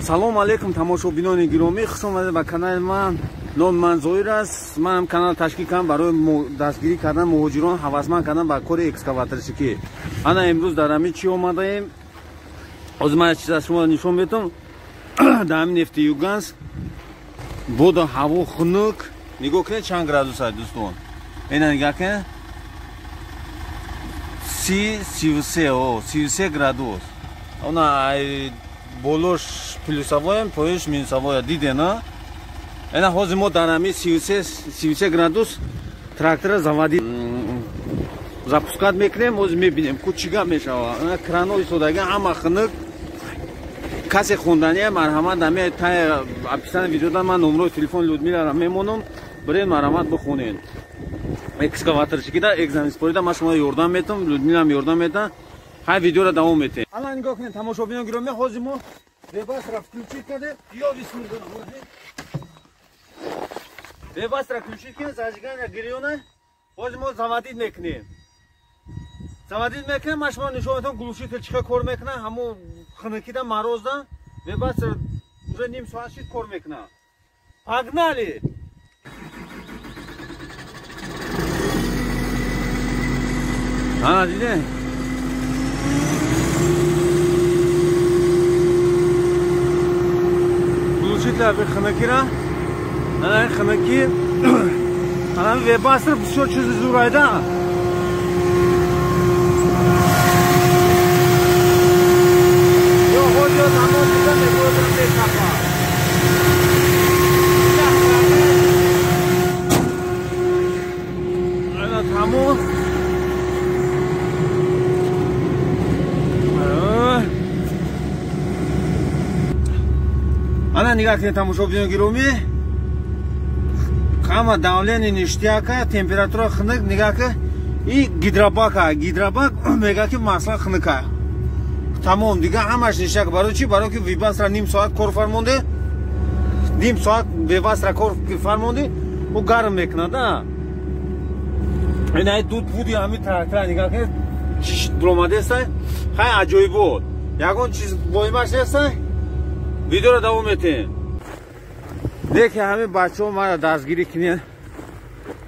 Салом алейкум тамошобинони гиромӣ, хуш омадед ба канали ман. Номи ман Зоир аст. Ман канал ташкил кардам барои дастгирӣ кардан муҳоҷирон, ҳавасманд кардан ба кори экскаваторчикӣ. Ана имрӯз дар ҳамин чӣ омадаем? Ҳозир ман чиз аз шумо нишон метам. Дар ҳамин Нефтеюганск боду ҳаво хунук. Нигоҳ кунед чанд градус аст, дӯстон. Ина нигоҳ кунед. 33 градус. Она болош плюсовоем, поёш минусовоя. Диде, на? Ина ҳозир мо дар ҳамин 33 градус трактора заводи запускать мекунем. Ҳозир мебинем ку чӣ гап мешавад. Ина крано истодага ҳама хунук. Касе хондания марҳамат, ҳами таи описание видеода ман номрои телефони Людмиларо мемонам, биред марҳамат бихонед. Экскаваторчикида экзамен спорида ман шумо ёрдам метам, Людмилам ёрдам метам. Ҳай видеоро давом метем. Ала нигоҳ кунед тамошобинон гиромӣ, ҳозир мо вебасра включить кардем. Ё бисмиллоҳ. Вебасра включить кардем, зажигание гирёна. Ҳозир мо заводить мекунем. Заводить мекунем, ман шумо нишон метам глушитель чӣ кор мекунад, ҳамон хунукида морозда вебасра уже ним соат шид кор мекунад. Погнали! Ана диде? Глушитель хунукира. Ана хунуки. Ана вебастер бисёр чизи зурайда. Ё ҳоҷо замон дида мебурдам мекапа. Ана тамом. Ана нигоҳ кунед тамошобинони гиромӣ, ҳама давление ништяка, температура хунук. Нигоҳ кун, и гидробака, гидробак мега ки масла хунука. Тамом, дига ҳамаш ништяк. Барои чӣ? Барои ки вибасра ним соат кор фармонде, ним соат вибасра кор фармонде, ӯ гарм мекунад. Ина дуд буди ҳамин трактора нигоҳ кунед, чӣ буромадеста. Хай аҷоибот, ягон чиз воимаш неста. Видеоро давом метем. Леки ҳамин бачаҳо мара дастгирӣ кунед.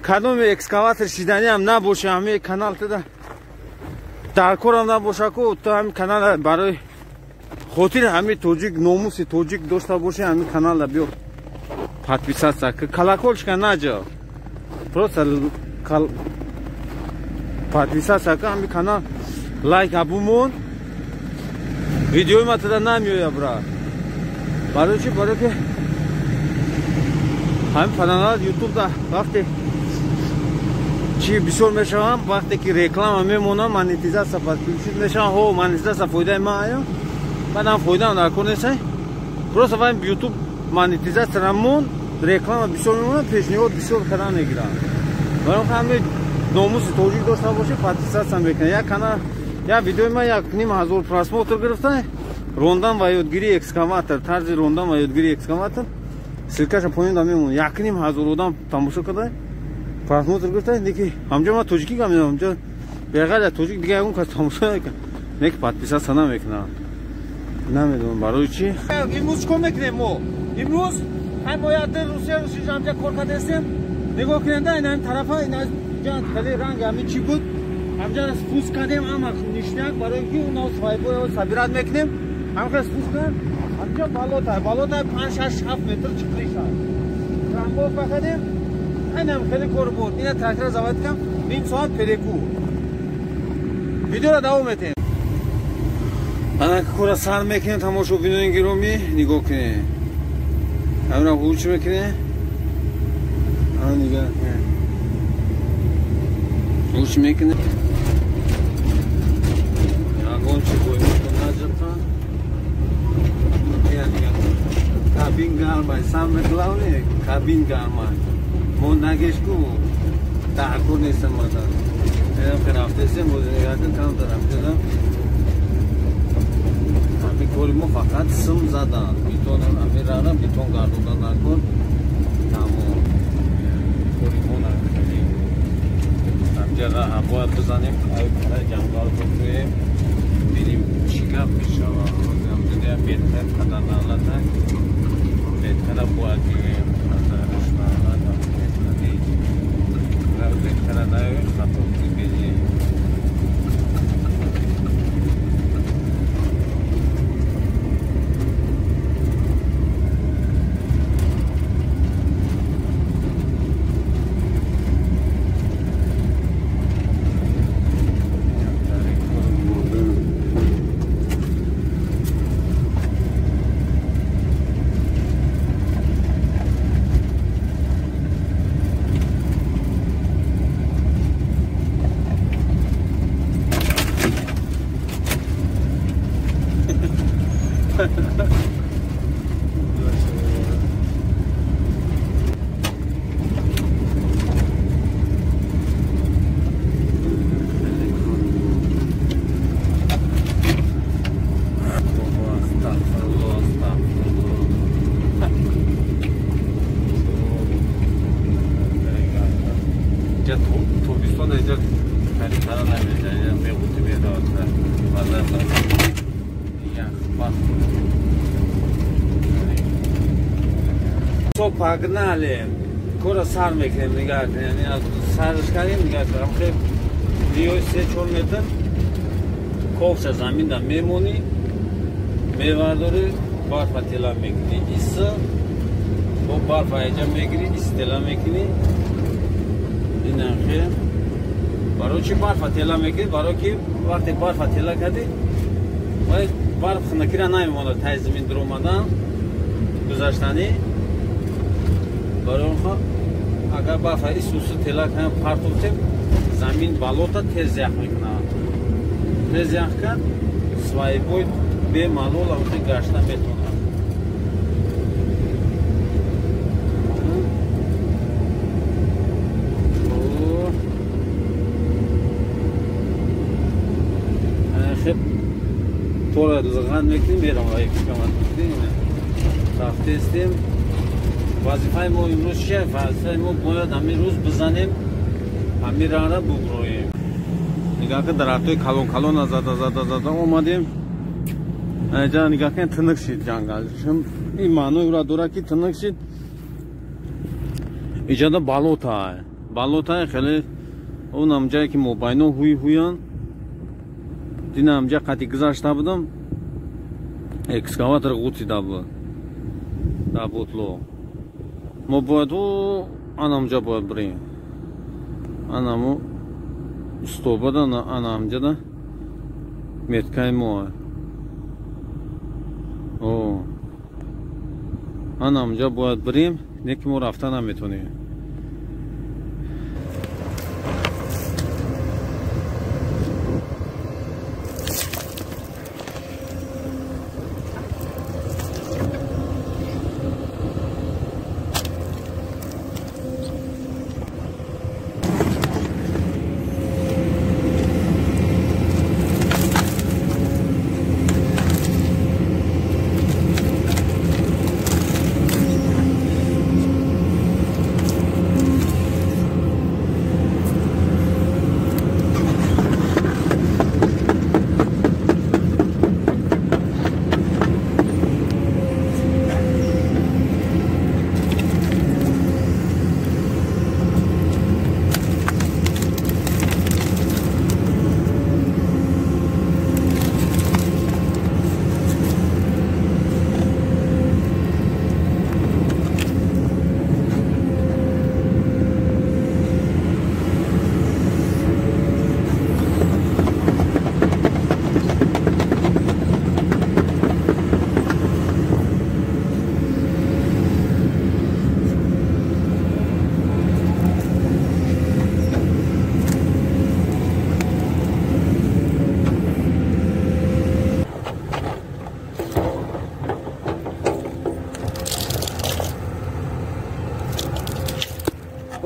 Кадоми экскаватор шиданиам набоша, ҳамин канал тада дар корам набоша ку, то ҳамин канал барои хотири ҳамин тоҷик, номуси тоҷик дошта боша, ҳамин каналда биё подписаться, колокольчика наҷа. Просто подписаться ка ҳамин канал, лайк абумон. Видеои ма тада намеоя, брат. Барои чӣ? Барои ки ҳамин канал ютубда вақте чӣ бисёр мешавам, вақте ки реклама мемонам, монетизатсия подключить мешавам. Ҳо, монетизатсия фоидаи ман ая, баъдам фоидаам дар кор нест. Просто вай ютуб монетизатсияра мон, реклама бисёр мемонам, пешниҳод бисёр кардан мегирам. Барои ҳамин номуси тоҷик дошта бошӣ, подписаться мекунад. Як канал, як видеои ман 1500 просмотр гирифта. Рондан ва ёдгирии экскаватор, тарзи рондан ва ёдгирии экскаватор, ссылкаша поён да мемонад. 1500 одам тамошо карда, просмотр гирифта. Неки ҳамҷо ман тоҷикӣ гап мезанам, ҳамҷо беғайр аз тоҷик дига ягон кас тамошо намекунад. Неки подписаться намекунад. Намедонам барои чӣ. Имрӯз чӣ кор мекунем мо? Имрӯз ҳай мо як ду рӯз, се рӯз ҳамҷа кор кардастем. Нигоҳ кунед, ина ин тарафа, ина хеле ранг ҳамин чӣ буд, ҳамҷа спуск кардем, ҳама ништяк, барои ки уна свайбоя собирать мекунем. Ҳамха спуск кардем, ҳамҷа болота, болота 5, 6, 7 метр чиқриша. Трамбовка кардем, айнам хеле кор буд. Ина трактора завод кардам, ним соат перекур. Видеоро давом метем. Ана кора сар мекунем тамошобинони гиромӣ, нигоҳ кунед. Ҳамина ҳуч мекунем. Ана нигоҳ кунед. Ҳуч мекунем. Ягон чи боимото наҷата. Кабин гармай, самое главное, кабин гармай. Мо нагешку, дар кор нестам мада. Инам ки рафтесем, боз нигоҳ кун, камтар рафтедам. Ҳамин кори мо фақат сим задан, бетон ҳамин рара бетон гардондан дар кор. Тамом. Кори мо накардем. Ҳамҷа бояд бизанем, ай ҷангал бикунем, бинем чӣ гап мешавад. Я метка қадар давлата меткара бояд бигӯем, қадараш давлата меткара наёем, хато бигӯем. Погнали. Кора сар мекунем, нигоҳ кунем. Сарш кардем, нигоҳ кунем. Хеб биёй 3-4 метр ковша заминда мемонӣ, мевардорӣ, барфа тела мекунӣ. Иса бо барфа эҷа мегирӣ, истела мекунӣ. Инам хеб. Барои чӣ барфа тела мекунӣ? Барои ки вақте барфа тела кардӣ, вай барф хунакира намемонад тай замин дуромадан, гузаштанӣ. Барои онҳо агар барфа исусу тела кунем, партофтем, замин болота тез ях мекунад. Тез ях кард, свайбой бемалол амхи гашта метавонад. Хеб тора лған мекунем, мерам ва экскаватор мекунем. Рафтестем. Вазифаи мо имрӯз чия? Вазифаи мо бояд ҳамин рӯз бизанем, ҳамин рара буброем. Нигоҳ кун, дарахтҳои калон калона зада зада зада омадем. Инҷа нигоҳ кун, тинук шид ҷангал. Ин маънои ӯро дорад, ки тинук шид. Иҷода болота. Болота хеле онам ҷае ки мобайно ҳуй ҳуян. Динам ҷа қати гузашта будам. Экскаватор ғутида буд. Дар бутло. Мо бояд анамҷа бояд бирем. Анамо устобада анамҷада меткаи мо. О. Анамҷа бояд бирем, не ки мо рафта наметонем.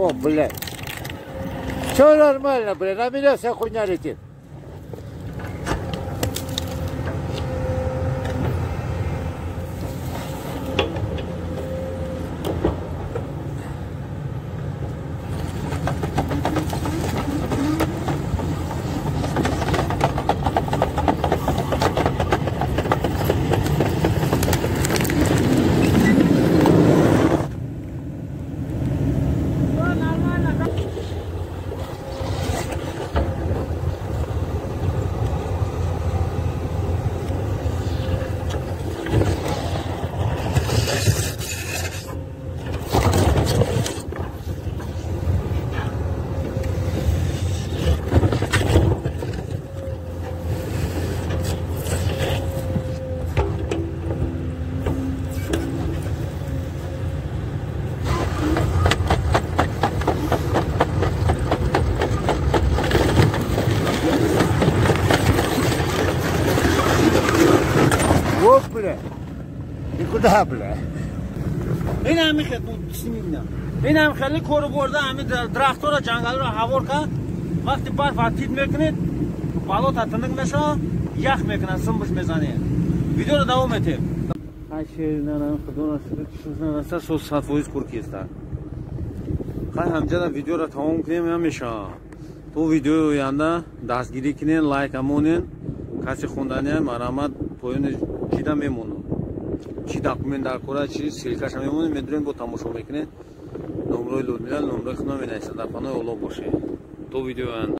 О, блядь. Все нормально, блядь, на меня вся хуйня летит. Никуда, бля. Ин ҳами хел бисмилла. Ин ҳам хеле кору борда ҳами дарахтора, ҷангалро ҳавор кард. Вақти барф атид мекунед, болота тинук мешавад, ях мекунад, симбиш мезанед. Видеоро давом метем. Худо со 100% кур кеста. Хай, ҳамҷада видеоро тамом кунем, намешавад. То видеои оянда дастгирӣ кунен, лайк амонен. Каси хонданиам, марҳамат, поёни чида мемонам, чӣ документ дар кора, чи ссылка ша мемонем, медурем, бо тамошо мекунед. Номрои Людмила, номрои худо менависад. Дар панои Оллоҳ бошед то видеои оянда.